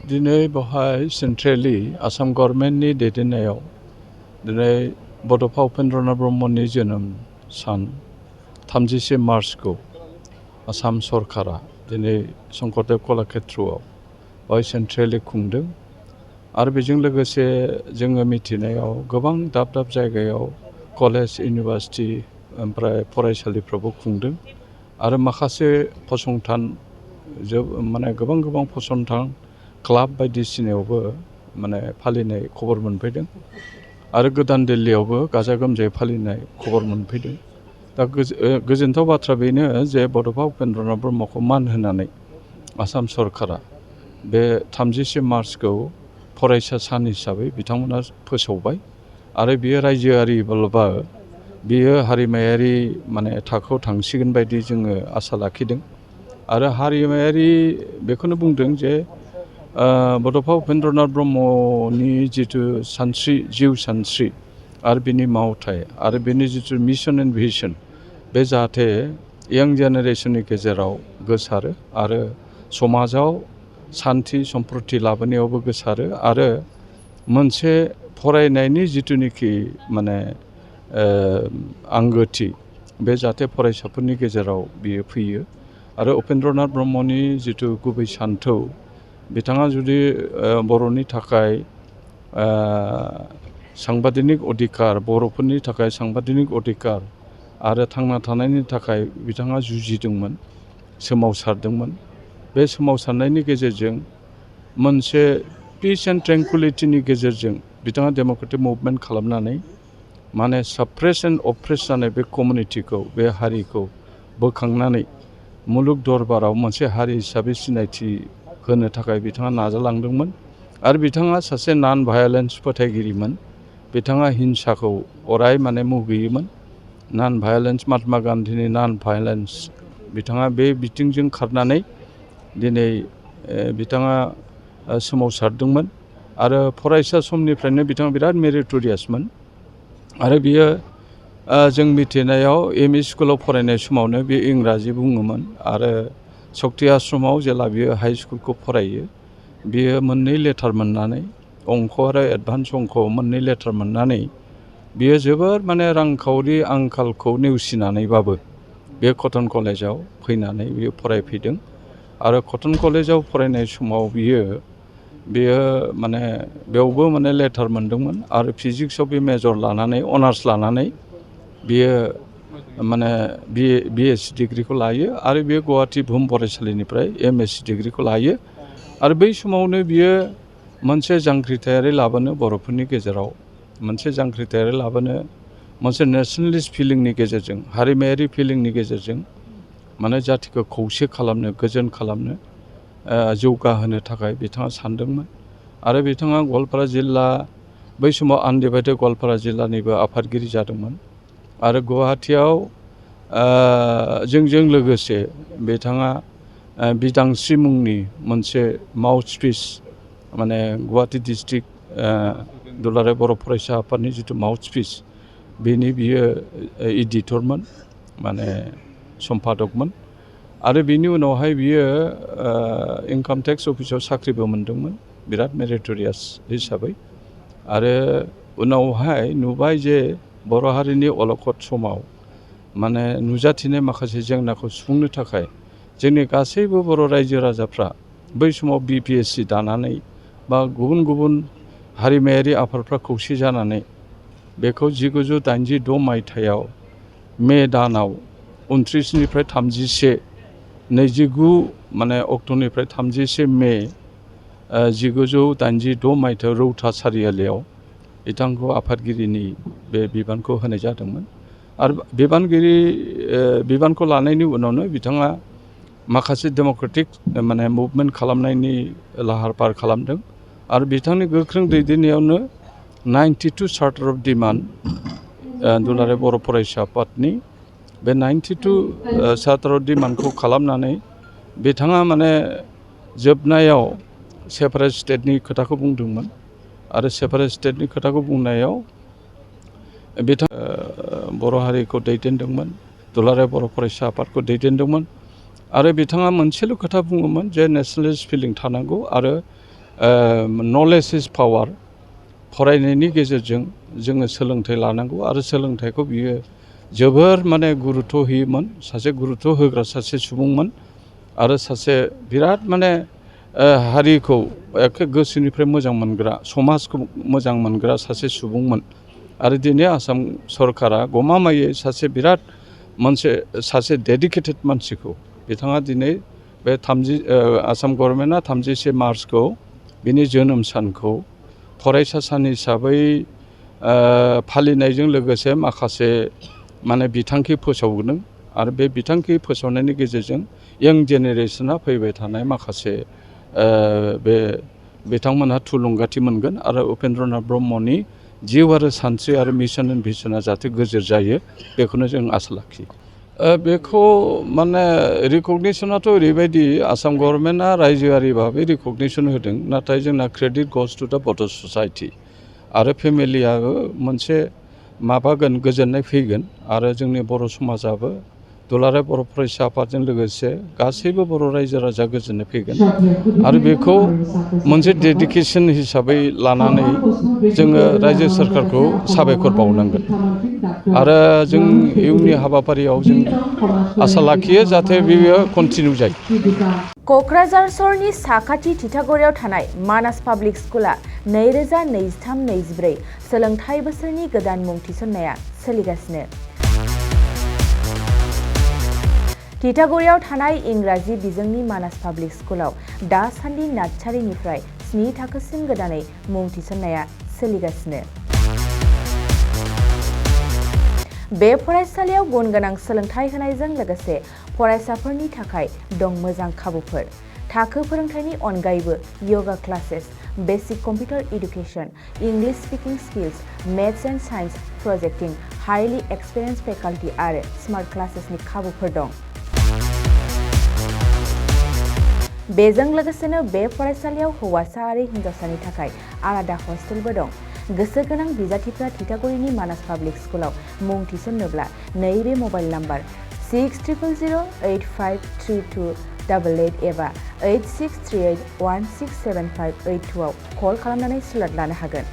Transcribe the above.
दिनै बेवहाय सेन्ट्रेलि आसाम गभर्नमेन्टनि दैदेननायाव दिनै बड'फा उपेन्द्रनाथ ब्रह्मनि जोनोम सान 30 मार्चखौ आसाम सरकारा दिनै शंकरदेव कलाक्षेत्रआव बेवहाय सेन्ट्रेलि खुंदों आरो बेजों लोगोसे जोङो मिथिनायाव गोबां दाब दाब जायगायाव कलेज इउनिभार्सिटि ओमफ्राय फरायसालिफ्रावबो खुंदों आरो माखासे फसंथान माने गोबां फसंथान क्लाब बायदिसिनायावबो माने फालिनाय खबर मोनफैदों आरो गोदान दिल्लीयावबो गाजा गोमजायै फालिनाय खबर मोनफैदों। दा गोजोनथाव बाथ्रा बेनो जे बड'फा उपेन्द्रनाथ ब्रह्मखौ मान होनानै आसाम सरकारा बे 30 मार्चखौ फरायसा सान हिसाबै बिथांमोना फोसावबाय आरो बियो रायजोआरिब्लाबो बियो हारिमायारि माने थाखोआव थांसिगोन बायदि जोङो आसा लाखिदों आरो हारिमायारि बेखौनो बुंदों जे बड'फा उपेन्द्रनाथ ब्रह्मनि जिथु सानस्रि जिउ सानस्रि आरो बिनि मावथाय आरो बिनि जिथु मिशन एन्ड भिजन बे जाहाथे यां जेनेरेशननि गेजेराव गोसारो आरो समाजाव शान्ति सम्प्रति लाबोनायावबो गोसारो आरो मोनसे फरायनायनि जिथुनिखि माने आंगोथि बे जाहाथे फरायसाफोरनि गेजेराव बियो फैयो आरो उपेन्द्रनाथ ब्रह्मनि जिथु गुबै सान्थौ बिथाङा जुदि बर'नि थाखाय सांबादिक अधिकार बर'फोरनि थाखाय सांबादिक अधिकार आरो थांना थानायनि थाखाय बिथाङा जुजिदोंमोन सोमावसारदोंमोन। बे सोमावसारनायनि गेजेरजों मोनसे पिस एन्ड ट्रेंकुलिटिनि गेजेरजों बिथाङा डेम'क्रेटिक मुभमेन्ट खालामनानै माने साप्रेस एन्ड अप्रेस जानाय बे कमिउनिटिखौ बे हारिखौ बोखांनानै मुलुग दरबाराव मोनसे हारि हिसाबै सिनायथि होनो थाखाय बिथाङा नाजालांदोंमोन आरो बिथाङा सासे नन भायलेन्स फोथायगिरिमोन। बिथाङा हिंसाखौ अराय माने मुगैयोमोन। नन भायलेन्स महात्मा गान्धीनि नन भायलेन्स बिथाङा बे बिथिंजों खारनानै दिनै बिथाङा सोमावसारदोंमोन आरो फरायसा समनिफ्रायनो बिथाङा बिराद मेरिटरियासमोन आरो बियो जों मिथिनायाव एमइ स्कुलाव फरायनाय समावनो बे इंराजि बुङोमोन आरो सक्ति आश्रमाव जेला बियो हाइ स्कुलखौ फरायो बियो 2 लेटार मोननानै अंक आरो एडभान्स अंक 2 लेटार मोननानै बियो जोबोर माने रांखावरि आंखालखौ नेवसिनानैबाबो बे कटन कलेजाव फैनानै बियो फरायफैदों आरो कटन कलेजाव फरायनाय समाव बियो माने बेयावबो माने लेटार मोनदोंमोन आरो फिजिक्सआव बे मेजर लानानै अनार्स लानानै बियो माने बिएससि डिग्रिखौ लायो आरो बियो गुवाहाटी बुहुम फरायसालिनिफ्राय एमएससि डिग्रिखौ लायो आरो बै समावनो बियो मोनसे जांख्रिथायारि लाबोनो बर'फोरनि गेजेराव मोनसे जांख्रिथायारि लाबोनो मोनसे नेशनेलिस्ट फिलिंनि गेजेरजों हारिमायारि फिलिंनि गेजेरजों माने जातिखौ खौसे खालामनो गोजोन खालामनो जौगाहोनो थाखाय बिथाङा सानदोंमोन आरो बिथाङा गवालपारा जिल्ला बै समाव आनडिभाइडेड गवालपारा जिल्लानिबो आफादगिरि जादोंमोन आरो गुवाहाटीयाव जोंजों लोगोसे बिथाङा बिदांस्रि मुंनि मोनसे माउथपिस माने गुवाहाटी डिस्ट्रिक्ट दुलाराय बर' फरायसा आफादनि जिथु माउथपिस बेनि बियो एडिटरमोन माने सम्पादकमोन आरो बिनि उनावहाय बियो इनकाम टेक्स अफिसाव साख्रिबो मोनदोंमोन बिराद मेरिटरियास हिसाबै आरो उनावहाय नुबाय जे बर' हारिनि अलखद समाव माने नुजाथिनाय माखासे जेंनाखौ सुफुंनो थाखाय जोंनि गासैबो बर' रायजो राजाफ्रा बै समाव बिपिएससि दानानै बा गुबुन हारिमायारि आफादफ्रा खौसे जानानै बेखौ 1986 मायथाइयाव मे दानाव 29निफ्राय 29 माने अक्ट'निफ्राय 31 मे 1986 मायथाइयाव रौता सारिआलियाव बिथांखौ आफादगिरिनि बे बिबानखौ होनाय जादोंमोन आरो बिबानखौ लानायनि उनावनो बिथाङा माखासे डेम'क्रेटिक माने मुभमेन्ट खालामनायनि लाहार फाहार खालामदों आरो बिथांनि गोख्रों दैदेननायावनो 92 चार्टार अफ डिमान्ड दुलाराय बर' फरायसा आफादनि बे 92 चार्टार अफ डिमान्डखौ खालामनानै बिथाङा माने जोबनायाव सेपारेट स्टेटनि खोथाखौ बुंदोंमोन आरो सेपारेट स्टेटनि खोथाखौ बुंनायाव बिथाङा बर' हारिखौ दैदेनदोंमोन दुलाराय बर' फरायसा आफादखौ दैदेनदोंमोन आरो बिथाङा मोनसेल' खोथा बुङोमोन जे नेशनेलिस्ट फिलिं थानांगौ आरो नलेज इज पावार फरायनायनि गेजेरजों जोङो सोलोंथाइ लानांगौ आरो सोलोंथाइखौ बियो जोबोर माने गुरुत्थ' होयोमोन सासे गुरुत्थ' होग्रा सासे सुबुंमोन आरो सासे बिराद माने हारिखौ एखे गोसोनिफ्राय मोजां मोनग्रा समाजखौ मोजां मोनग्रा सासे सुबुंमोन आरो दिनै आसाम सरकारा गमामायै सासे बिराद सासे डेडिकेटेड मानसिखौ बिथाङा दिनै बे आसाम गभर्नमेन्टआ 31 मार्चखौ बिनि जोनोम सानखौ फरायसा सान हिसाबै फालिनायजों लोगोसे माखासे माने बिथांखि फोसावदों आरो बे बिथांखि फोसावनायनि गेजेरजों इयं जेनेरेसना फैबाय थानाय माखासे बिथांमोनहा थुलुंगाथि मोनगोन आरो उपेन्द्रनाथ ब्रह्मनि जिउ आरो सानस्रि आरो मिशन एन्ड भिजनआ जाहाथे गोजोर जायो बेखौनो जों आसा लाखियो। बेखौ माने रिकगनिसनाथ' ओरैबायदि आसाम गभर्नमेन्टआ रायजोआरि भाबै रिकगनिसन होदों नाथाय जोंना क्रेडिट गज टु द बड' ससाइटि आरो फेमिलियाबो मोनसे माबागोन गोजोननाय फैगोन आरो जोंनि बर' समाजाबो दुलाराय बर' फरायसा आफादजों लोगोसे गासैबो बर' रायजो राजा गोजोननाय फैगोन आरो बेखौ मोनसे डेडिकेसन हिसाबै लानानै जोङो रायजो सोरखारखौ साबायखर बावनांगोन आरो जों इयुननि हाबाफारियाव जों आसा लाखियो जाहाथे बेयो कन्टिनिउ जायो। क'क्राझार सहरनि साखाथि थिथागुरियाव थानाय मानास पाब्लिक स्कुला 2023-24 सोलोंथाइ बोसोरनि गोदान मुं थिसननाया सोलिगासिनो। थिथागुरियाव थानाय इंराजि बिजोंनि मानास पाब्लिक स्कुलाव दासान्दि नार्सारिनिफ्राय 7 थाखोसिम गोदानै मुं थिसननाया सोलिगासिनो। बे फरायसालियाव गुन गोनां सोलोंथाइ होनायजों लोगोसे फरायसाफोरनि थाखाय दं मोजां खाबुफोर। थाखो फोरोंथायनि अनगायैबो yoga classes, basic computer education, English speaking skills, maths and science projecting, highly experience faculty आरो स्मार्ट क्लासेसनि खाबुफोर दं। बेजों लोगोसेनो बे फरायसालियाव हौवासा आरो हिन्जावसानि थाखाय आलादा हस्टेलबो दं। गोसो गोनां बिजाथिफ्रा थिथागुरिनि मानास पाब्लिक स्कुलाव मुं थिसन्नोब्ला नैबे मबाइल नाम्बार 6000853288 एबा 8638167582 आव कल खालामनानै स्लट लानो हागोन।